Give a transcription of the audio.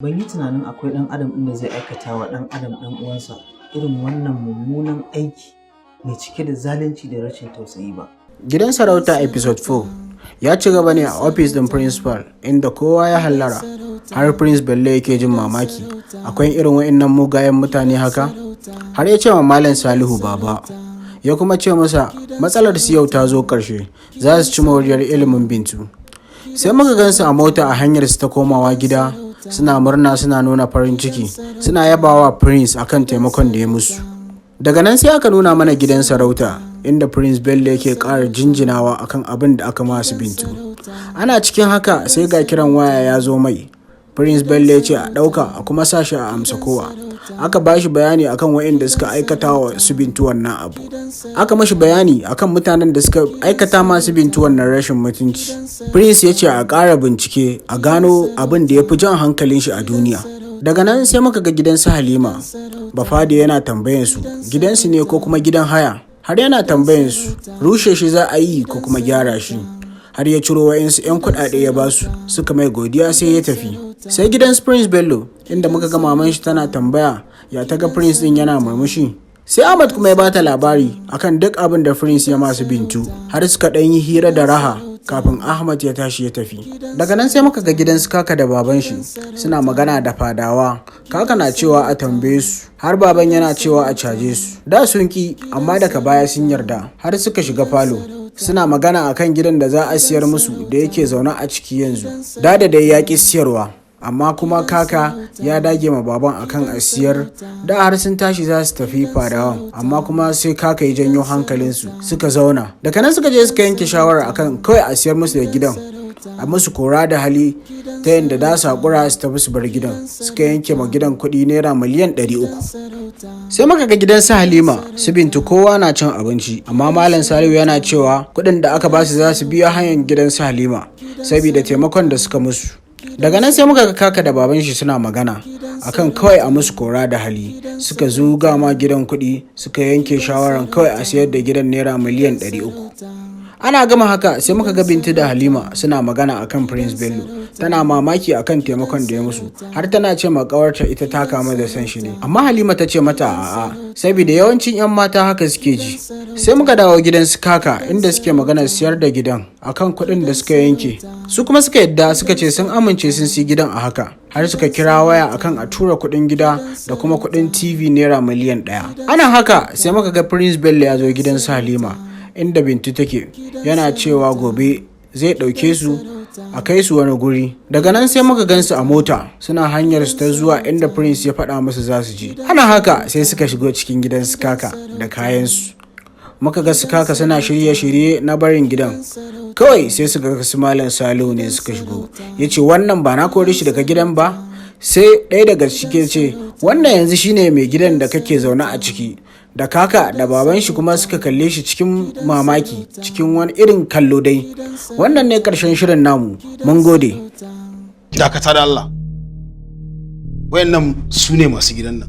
Ban yi tunanin akwai ɗan adam ɗin da zai aikata wa ɗan adam ɗan uwansa irin wannan mummunan aiki mai cike da zalunci da rashin tausayi ba. Gidan Sarauta Episode 4 ya ci gaba ne a ofis ɗin principal, inda kowa ya hallara, har Prince Bello yake jin mamaki akwai irin wa'innan mugayen mutane haka, har ya ce wa Malam Salihu baba, ya kuma ce masa matsalar su yau ta zo ƙarshe, za su ci moriyar ilimin Bintu. Sai muka gansu a mota a hanyar su ta komawa gida, suna murna, suna nuna farin ciki, suna yabawa Prince akan taimakon da ya musu. Daga nan sai aka nuna mana gidan sarauta, inda Prince Bello yake ƙara jinjinawa akan abin da aka masu Bintu. Ana cikin haka sai ga kiran waya ya zo mai. Prince Bello ya ce a ɗauka a kuma sa shi a amsa kowa. Aka ba shi bayani akan waɗanda suka aikata wa su Bintu wannan abu. Aka mashi bayani akan mutanen da suka aikata masu Bintu wannan rashin mutunci. Prince ya ce a ƙara bincike a gano abin da ya fi jan hankalin shi a duniya. Daga nan sai muka ga gidan su Halima. Bafade yana tambayan su gidansu ne ko kuma gidan haya. Har yana tambayan su rushe shi za a yi ko kuma gyara shi. Har ya ciro wa'insu 'yan kuɗaɗe ya basu, suka mai godiya, sai ya tafi. Sai gidan Prince Bello, inda muka ga maman shi tana tambaya ya ta ga Prince din yana murmushi. Sai Ahmad kuma ya bata labari akan duk abin da Prince ya masu Bintu, har suka ɗan yi hira da raha kafin Ahmad ya tashi ya tafi. Daga nan sai muka ga gidan su Kaka da baban shi suna magana da fadawa. Kaka na cewa a tambaye su, har baban yana cewa a caje su. Da sun ki, amma daga baya sun yarda, har suka shiga falo. Suna magana akan gidan da za a siyar musu da yake zaune a ciki yanzu. Dada dai ya ƙi siyarwa, amma kuma Kaka ya dage ma baban akan a siyar. Da har sun tashi za su tafi fadawan, amma kuma sai Kaka ya janyo hankalinsu suka zauna. Daga nan suka je suka yanke shawara akan kawai a siyar musu da gidan, a musu kora da hali ta yadda za su haƙura su tafi su bar gidan. Suka yanke ma gidan kuɗi naira miliyan 300. Sai muka ga gidan su Halima, su Bintu, kowa na cin abinci, amma Malam Salihu yana cewa kuɗin da aka basu za su biya hayan gidan su Halima saboda taimakon da suka musu. Daga nan sai muka ga Kaka da baban shi suna magana akan kawai a musu kora da hali. Suka zuga ma gidan kuɗi, suka yanke shawaran kawai a sayar da gidan naira miliyan 300. Ana gama haka sai muka ga Bintu da Halima suna magana akan Prince Bello. Tana mamaki akan taimakon da ya musu, har tana ce ma kawarta ita ta kama da san shi ne, amma Halima ta ce mata a'a, saboda yawancin 'yan mata haka suke ji. Sai muka dawo gidan su Kaka, inda suke magana siyar da gidan akan kuɗin da suka yanke. Su kuma suka yadda, suka ce sun amince, sun siyi gidan a haka, har suka kira waya akan a tura kuɗin gida da kuma kuɗin TV naira miliyan 1. Ana haka sai muka ga Prince Bello ya zo gidan su Halima, inda Bintu take, yana cewa gobe zai ɗauke su a kai su wani guri. Daga nan sai muka gansu a mota suna hanyar su ta zuwa inda Prince ya faɗa musu za su je. Ana haka sai suka shigo cikin gidan su Kaka da kayansu. Muka ga su Kaka suna shirye-shirye na barin gidan. Kawai sai suka ga su Malam Salihu ne suka shigo. Ya ce, "Wannan ba na kore shi daga gidan ba?" Sai ɗaya daga ciki ce, "Wannan yanzu shine mai gidan da kake zaune a ciki." Da Kaka da baban shi kuma suka kalle shi cikin mamaki, cikin wani irin kallo dai. Wannan ne ƙarshen shirin namu. Mun gode. Dakata da Allah. Wayannan su ne masu gidan nan.